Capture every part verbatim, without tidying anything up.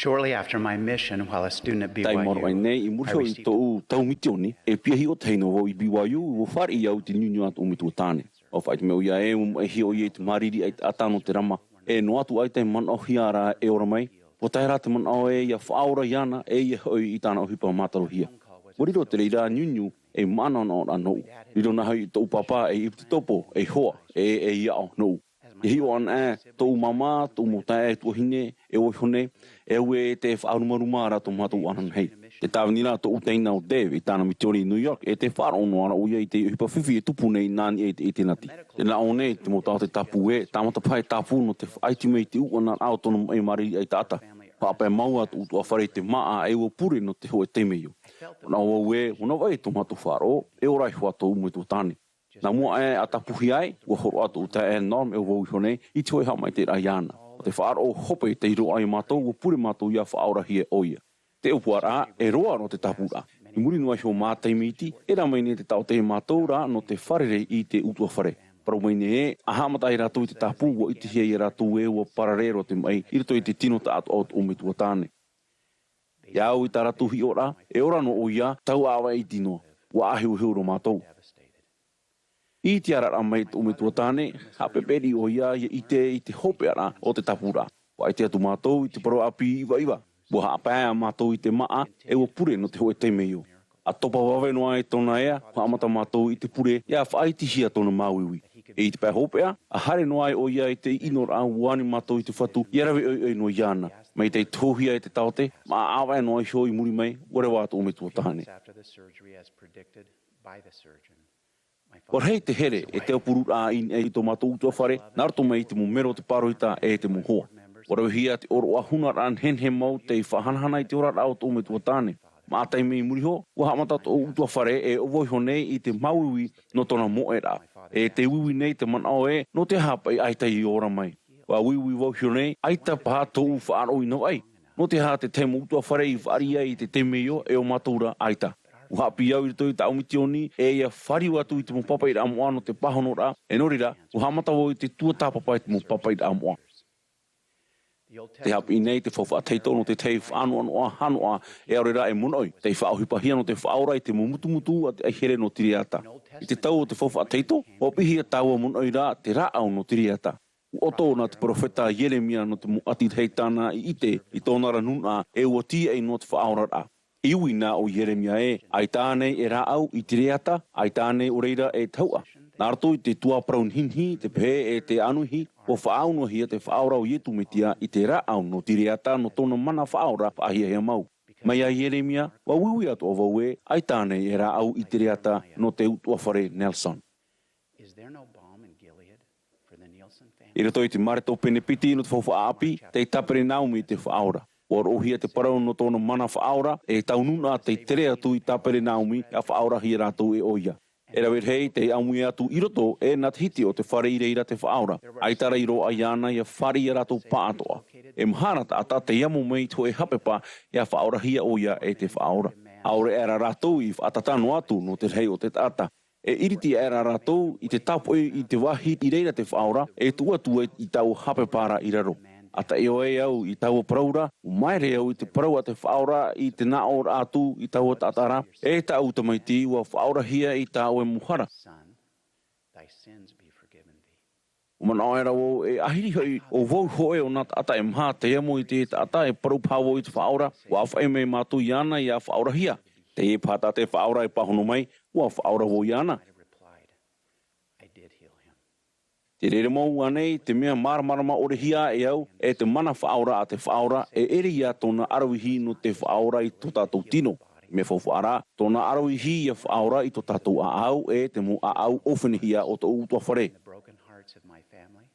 Shortly after my mission while a student at B Y U, Tae maoro ai nei, i muri iho i tōʻu tau mitioni, e piahi ʻo te hei nō vau i B Y U, ua fāriʻi au i te niuniu a tōʻu metua tāne. ʻUa faʻaʻite mai ʻoia ē, ʻua maʻihia ʻoia i te māriʻi ʻaita nō te rama. E noa atu ʻaita e manaʻohia ra e ora mai, ʻua tae rā te manaʻo ē ʻia faʻaora iāna, e ʻia hoʻi i tāna ʻohipa mātarohia. ʻUa riro te reira niuniu ei mānaʻonaʻoraʻa nōʻu. Riro nā hoʻi tōʻu pāpā ei ʻepitopo, ei hoa, e ei aʻo nōʻu. I hiʻo anaʻe tōʻu māmā, tōʻu mau taeaʻe tuahine, e ʻo vau iho nei, e au ē tē faʻarumaruma ra tō mātou ananahi. Tē tāvini ra tōʻu teina ʻo Dave i tāna mitioni i New York, e tē faʻaroʻo noa ra ʻoia i te ʻohipa fifi e tupu nei nā niʻa i te ʻitenati. Tē nā ʻō nei te mau taote tāpū ē, tāmata paha e tāpū nō te faʻaiti mai i te ʻuʻanaraʻa o tōna maʻi māriʻi ʻaita. Haʻapae mau ā tōʻu ʻutuāfare i te māʻa, e ʻua pure nō te hōʻē temeio. Manaʻo vau ē, ʻua navaʻi tō mātou faʻaroʻo, e ora iho ā tōʻu metua tāne. Nā mua aʻe ʻa tāpūhia ai, ʻua hōroʻa tōʻu taeaʻe Norm, e ʻo vau iho nei, i te hōʻē haʻamaitaʻiraʻa iāna. Nō te faʻaroʻo hope tei roaʻa ia mātou, ʻua pure mātou ʻia faʻaorahia ʻoia. Te ʻōpuaraʻa, e roa roa te tāpūraʻa. I muri noa iho mā taime iti, e rā mai nei te taote ia mātou ra nō te fārerei i te ʻutuāfare. Parau mai nei ē, ʻa haʻamata ai rātou i te tāpū, ʻua ʻitehia ia rātou ē ʻua parare roa te maʻi i roto i te tino taʻatoʻa o tōʻu metua tāne. Ia au i tā rātou hiʻoraʻa, e ora noa ʻoia, tau ʻāvaʻe iti noa. ʻUa ʻāheoheo roa mātou. I te araraʻa mai tōʻu metua tāne, haʻapeʻapeʻa ʻoia ʻia ʻite i te hopeʻaraʻa o te tāpūraʻa. ʻUa ʻite atu mātou i te parau ʻāpī ʻivaʻiva. ʻUa haʻapae ā mātou i te māʻa, e ʻua pure nō te hōʻē temeio. ʻA topa vave noa ai tōna ea, ʻua haʻamata mātou i te pure, ʻia faʻaitihia tōna māuiui. I te pae hopeʻa, ʻa haere noa ai ʻoia i te ʻinoraʻa, ʻua ani mātou i te Fatu, ʻia rave ʻoiʻoi noa iāna. Mai tei tohuhia e te taote, mā ʻāvaʻe noa iho i muri mai, ʻua reva tōʻu metua tāne. ʻUa rahi te here e te aupururaʻa i niʻa i tō mātou ʻutuāfare, nā roto mai i te mau mero o te pāroita e te mau hoa. ʻUa ravehia te ʻōroʻa hunaraʻa nehenehe mau tei faʻahanahana i te oraraʻa o tōʻu metua tāne. Mā taime i muri iho, ʻua haʻamata tōʻu ʻutuāfare, e ʻo vau iho nei, i te māuiui nō tōna moʻeraʻa. E tē uiui nei te manaʻo ē, nō te aha paʻi ʻaita i ora mai. ʻUa uiui vau iho nei, ʻaita paha tōʻu faʻaroʻo i navaʻi. Nō te aha te tahi mau ʻutuāfare i fāriʻi ai i te temeio e ʻo mātou ra ʻaita. ʻUa haʻapiʻi au i roto i tāʻu mitioni, e ʻia fāriu atu i te mau pāpaʻiraʻa moʻa nō te pāhonoraʻa, e nō reira, ʻua haʻamata vau i te tuatāpapa i te mau pāpaʻiraʻa moʻa. Tē haʻapiʻi nei te faufaʻa tahito nō te tahi faʻanoʻanoʻa hanoʻa, e ʻaore rā e monoʻi, tei faʻaʻohipahia nō te faʻaora i te mau mutumutu a te ʻaihere nō Tireata. I te tau o te faufaʻa tahito, ʻua piʻihia taua monoʻi ra te rāʻau nō Tireata. ʻUa ʻoto na te perofeta Ieremia nō te mau ʻati rahi tāna i ʻite i tōna ra nūnaʻa, e ʻua tīaʻi noa te faʻaoraraʻa. I ui na ʻo Ieremia ē, ʻaita ānei e rāʻau i Tireata, ʻaita ānei ʻo reira e te hauʻa? Nā roto i te tuaparau nihinihi, te pehe e te ʻānuihi, ʻua faʻaaunohia te faʻaora o Iesu Mesia i te rāʻau nō Tireata nō tōna mana faʻaora faʻahiahia mau. Mai iā Ieremia, ʻua uiui atoʻa vau ē, ʻaita ānei e rāʻau i Tireata nō te ʻutuāfare Nelson. Is there no balm in Gilead for the Nielsen family? I roto i te Mareko pene piti nō te faufaʻa ʻāpī, tei tāperenaumi i te faʻaora. ʻUa roʻohia te parau nō tōna mana faʻaora, e tau nūnaʻa tei tere atu i tāperenaumi, ʻia faʻaorahia rātou e ʻoia. E rave rahi tei ʻāmui atu i roto, e nā te hiti o te fare i reira te faʻaora. ʻAita rā i roaʻa iāna ʻia fāriʻi ia rātou pāʻatoʻa. E maha ra taʻata tei amo mai i te hōʻē hapepa, ʻia faʻaorahia ʻoia e te faʻaora. ʻAore aʻera rātou i faʻatātā noa atu nō te rahi o te taʻata. E ʻiriti aʻera rātou i te tāpoʻi i te vāhi i reira te faʻaora, e tuʻu atu ai i taua hapepa ra i raro. ʻA taʻi ʻoe e au i taua parau ra, ʻua māere au i te parau a te faʻaora i te nāʻōraʻa atu i taua taʻata ra, e tāʻu tamaiti, ʻua faʻaorahia i tā ʻoe mau hara. Son, thy sins be forgiven thee. ʻUa manaʻo aʻera vau, e ʻāhiri hoʻi, ʻo vau hōʻē o nā taʻata e maha tei amo i te taʻata, e parau paha vau i te faʻaora, ʻua ʻāfaʻi mai mātou iāna ʻia faʻaorahia. Teie paha taʻata e faʻaora e pāhono mai, ʻua faʻaora vau iāna. Might have replied, I did heal him. Te reira mau ānei, te mea māramarama ʻore hia e au, e te mana faʻaora a te faʻaora, e ʻere ia tōna ʻaravihi nō te faʻaora i tō tātou tino. Mea faufaʻa rā, tōna ʻaravihi ʻia faʻaora i tō tātou ʻāʻau, e te mau ʻāʻau ʻōfenehia o tōʻu ʻutuāfare. The broken hearts of my family.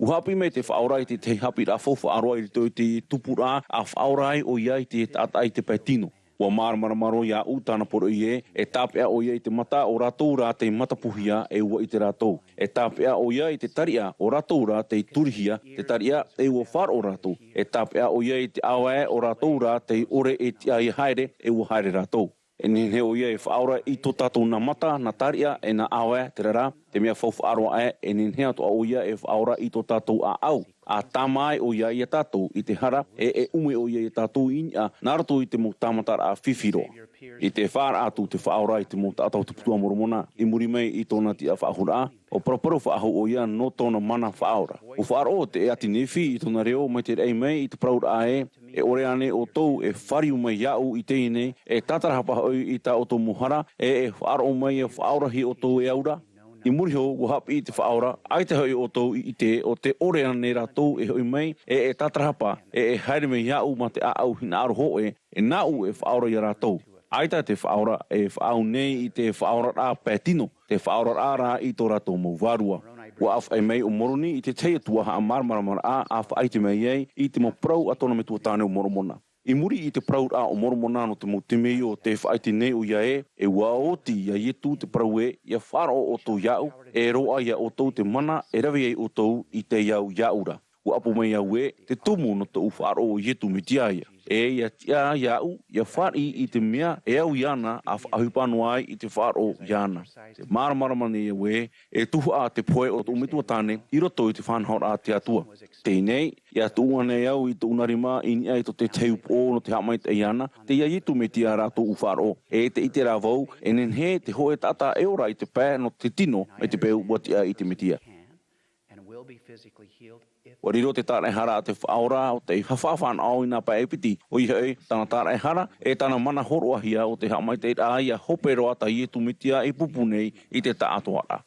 ʻUa haʻapiʻi mai te faʻaora i te tahi haʻapiʻiraʻa faufaʻa roa i roto i te tupuraʻa, ʻa faʻaora ai ʻoia i te taʻata i te pae tino. ʻUa māramarama roa iāʻu tāna poroʻi ē, e tāpeʻa ʻoia i te mata o rātou rā tei matapuhia, e ʻua ʻite rātou. E tāpeʻa ʻoia i te tariʻa o rātou rā tei turihia, te tariʻa, e ʻua faʻaroʻo rātou. E tāpeʻa ʻoia i te ʻāvae o rātou rā tei ʻore e tiʻa ʻia haere, e ʻua haere rātou. E nehenehe ʻoia e faʻaora i tō tātou nā mata, nā tariʻa, e nā ʻāvae, terā rā, te mea faufaʻa roa aʻe, e nehenehe atoʻa ʻoia e faʻaora i tō tātou ʻāʻau, ʻa tāmā ai ʻoia iā tātou i te hara, e e ʻume ʻoia iā tātou i niʻa, nā roto i te mau tāmataraʻa fifi roa. I te faʻaara atu te Faʻaora i te mau taʻata o te Putu a Moromona, i muri mai i tōna tiʻa faʻahou ra, ʻua paraparau faʻahou ʻoia nō tōna mana faʻaora. ʻUa faʻaroʻo te ʻēʻa Nefi i tōna reo mai te raʻi mai i te parauraʻa ē, e ʻore ānei ʻoutou e fāriu mai iāʻu i teie nei, e tātarahapa hoʻi i tā ʻoutou mau hara, e e faʻaroʻo mai ʻia faʻaorahia ʻoutou e au ra? I muri iho, ʻua haʻapiʻi te Faʻaora, ʻaita hoʻi ʻoutou i ʻite ʻo tē ʻore ānei rātou e hoʻi mai, e e tātarahapa, e e haere mai iāʻu mā te ʻāʻau hinaʻaro hōʻē, e nāʻu e faʻaora iā rātou. ʻAita te Faʻaora e faʻaau nei i te faʻaoraraʻa pae tino, te faʻaoraraʻa rā i tō rātou mau vārua. ʻUa ʻāfaʻi mai ʻo Moroni i te tahi atu haʻamāramaramaraʻa ʻa faʻaʻite mai ai i te mau parau a tōna metua tāne ʻo Moromona. I muri i te parauraʻa o Moromona nō te mau temeio, tē faʻaʻite nei ʻoia ē, e ʻua oti iā Ietu te parau ē, ʻia faʻaroʻo ʻoutou iāʻu, e roaʻa iā ʻoutou te mana e rave ai ʻoutou i te au iāʻu ra. ʻUa ʻapo mai au ē, te tumu nō tōʻu faʻaroʻo i Ietu Metia ïa. E ʻia tiʻa iāʻu, ʻia fāriʻi i te mea e au iāna ʻa faʻaʻohipa noa ai i te faʻaroʻo iāna. Tē māramarama nei au ē, e tuhaʻa te pohe o tōʻu metua tāne i roto i te faʻanahoraʻa a te Atua. Teie nei, ʻia tuʻu anaʻe au i tōʻu nā rima i niʻa i tō te tahi upoʻo nō te haʻamaitaʻi iāna, tei iā Ietu Metia rā tōʻu faʻaroʻo, e te ʻite rā vau, e nehenehe te hōʻē taʻata e ora i te pae nō te tino mai te peu ʻua tiʻa i te Metia. ʻUa riro te tāraʻehara a te Faʻaora ʻo tei haʻafaʻanaho i nā pae piti, ʻoia hoʻi, tāna tāraʻehara, e tāna mana hōroʻahia ʻo te haʻamaitaʻiraʻa ʻia hope roa tā Ietu Metia i pūpū nei i te taʻatoʻaraʻa.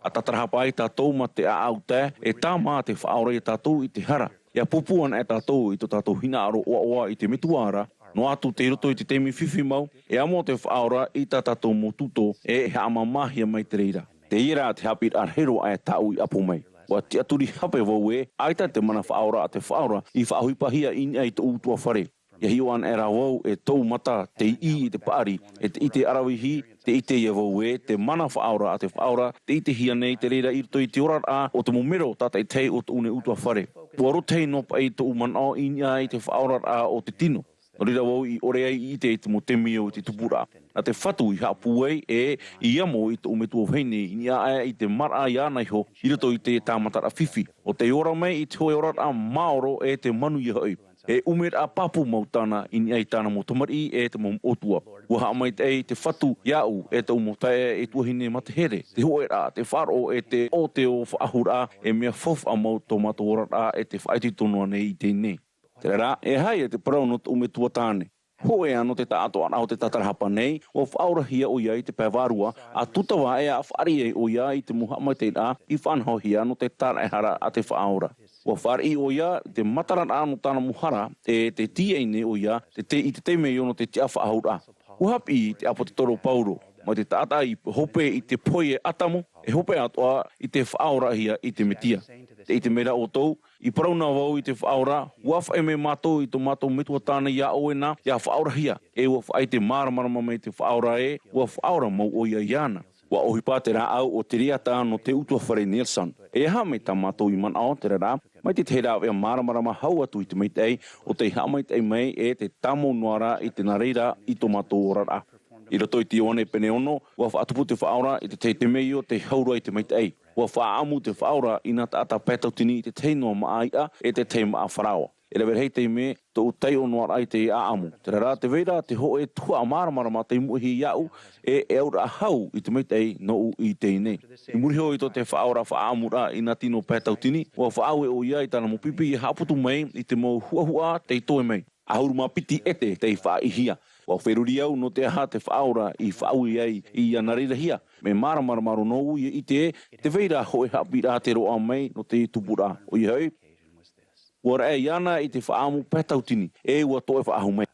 ʻA tātarahapa ai tātou mā te ʻāʻau tae, e tāmā te Faʻaora iā tātou i te hara. ʻIa pūpū anaʻe tātou i tō tātou hinaʻaro ʻoaʻoa i te Metua ra, noa atu tei roto i te taime fifi mau, e amo te Faʻaora i tā tātou mau tūtō, e e haʻamāmāhia mai te reira. Teie rā te haʻapiʻiraʻa rahi roa aʻe tāʻu i ʻapo mai. ʻUa tiʻaturi hape vau ē, ʻaita te mana faʻaora a te Faʻaora i faʻaʻohipahia i niʻa i tōʻu ʻutuāfare. ʻIa hiʻo anaʻe rā vau e tōʻu mata tei ʻī i te paʻari, e te ʻite ʻaravihi, tē ʻite ïa vau ē, te mana faʻaora a te Faʻaora, tē ʻitehia nei te reira i roto i te oraraʻa o te mau mero tātaʻitahi o tōʻu nei ʻutuāfare. ʻUa rōtahi noa paʻi tōʻu manaʻo i niʻa i te faʻaoraraʻa o te tino. Nō reira vau i ʻore ai i ʻite i te mau temeio i te tupuraʻa. Nā te Fatu i haʻapūai, e i amo i tōʻu metua vahine i niʻa aʻe i te maraʻa iāna iho i roto i te tāmataraʻa fifi. ʻO tei ora mai i te hōʻē oraraʻa maoro e te manuia hoʻi. E ʻumeraʻa pāpū mau tāna i niʻa i tāna mau tamariʻi e te mau ʻōtua. ʻUa haʻamaitaʻi te Fatu iāʻu e tōʻu mau taeaʻe e tuahine mā te here, te hōʻēraʻa, te faʻaroʻo e te ʻōteo faʻahou ra, e mea faufaʻa mau tō mātou oraraʻa e tē faʻaitoito noa nei i teie nei. Terā rā, e aha ïa te parau nō tōʻu metua tāne? Hōʻē ā nō te taʻatoʻaraʻa o te tātarahapa nei, ʻua faʻaorahia ʻoia i te pae vārua, ʻa tūtava aʻe ʻa fāriʻi ai ʻoia i te mau haʻamaitaʻiraʻa i faʻanahohia nō te tāraʻehara a te Faʻaora. ʻUa fāriʻi ʻoia i te matararaʻa nō tāna mau hara, e tē tīaʻi nei ʻoia te, te, i te taime ʻo nō te tiʻa faʻahou ra. ʻUa haʻapiʻi te ʻāpōsetolo Paulo, mai te taʻata i hope i te pohe a ʻĀtamu, e hope atoʻa i te faʻaorahia i te Metia. Tē ʻite mai ra ʻoutou, i parau na vau i te Faʻaora, ʻua ʻāfaʻi mai mātou i tō mātou metua tāne iā ʻoe na, ʻia faʻaorahia, e ʻua faʻaʻite māramarama mai te Faʻaora ē, ʻua faʻaora mau ʻoia iāna. ʻUa ʻohipa te rāʻau o te reira nō te ʻutuāfare Nielsen. E aha mai tā mātou i manaʻo, terā rā, mai te tahi rāveʻa māramarama hau atu i te maitaʻi, ʻo tei haʻamaitaʻi mai e tē tāmau noa ra i te nā reira i tō mātou oraraʻa. I roto i te Ioane pene ono, ʻua faʻatupu te Faʻaora i te tahi temeio tei hau roa i te maitaʻi. ʻUa faʻaʻamu te Faʻaora i nā taʻata pae tautini i te tahi noa māʻa iʻa, e te tahi māʻa faraoa. E rave rahi taime tōʻu taiʻo noa ra i te ʻāʻamu. Terā rā, tē vai ra te hōʻē tuhaʻa māramarama tei moʻehia iāʻu, e, e auraʻa hau i te maitaʻi nōʻu i teie nei. I muri iho i tō te Faʻaora faʻaʻamuraʻa i nā tino pae tautini, ʻua faʻaue ʻoia i tāna mau pipi ʻia haʻaputu mai i te mau huʻahuʻa tei toe mai. ʻAhuru mā piti ʻete tei faʻaʻīhia. ʻUa feruri au nō te aha te Faʻaora i faʻaue ai ʻia nā reirahia. Mea māramarama roa nōʻu ʻia ʻite, tē vai ra hōʻē haʻapiʻiraʻa tei roaʻa mai nō te tupuraʻa. ʻOia hoʻi, ʻua raʻe iāna i te faʻaʻamu pae tautini, e ʻua toe faʻahou mai.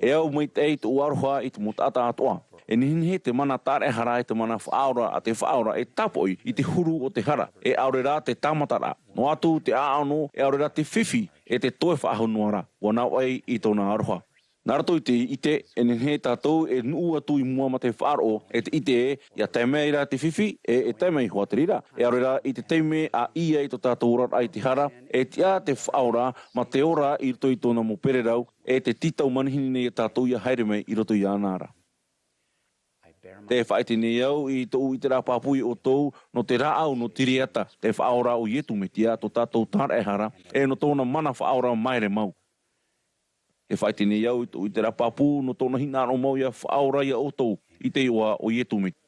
E au maitaʻi tōʻu aroha i te mau taʻata atoʻa. E nehenehe te mana tāraʻehara e te mana faʻaora a te Faʻaora e tāpoʻi i te huru o te hara, e ʻaore rā te tāmataraʻa. Noa atu te ʻāʻano, e ʻaore rā te fifi, e te toe faʻahou noa ra. ʻUa navaʻi i tōna aroha. Nā roto i te ʻite, e nehenehe tātou e nuʻu atu i mua mā te faʻaroʻo, e te ʻite ē, ʻia tae mai ra te fifi, e, e tae mai hoʻi te reira, e ʻaore rā i te taime ʻa ʻī ai tō tātou oraraʻa i te hara, e tiʻa te Faʻaora mā te ora i roto i tōna mau pererau, e tē tītau manihini nei iā tātou ʻia haere mai i roto iāna ra. Te faʻaite nei au i tōʻu ʻiteraʻa pāpū iā ʻoutou nō te rāʻau nō Tiriata, e Faʻaora ʻo Iesu Mesia, tō tātou Tāraʻehara, e nō tōna mana faʻaora maere mau. Te faʻaite nei au i tōʻu ʻiteraʻa pāpū nō tōna hinaʻaro mau ʻia faʻaora iā ʻoutou i te iʻoa o Iesu Mesia.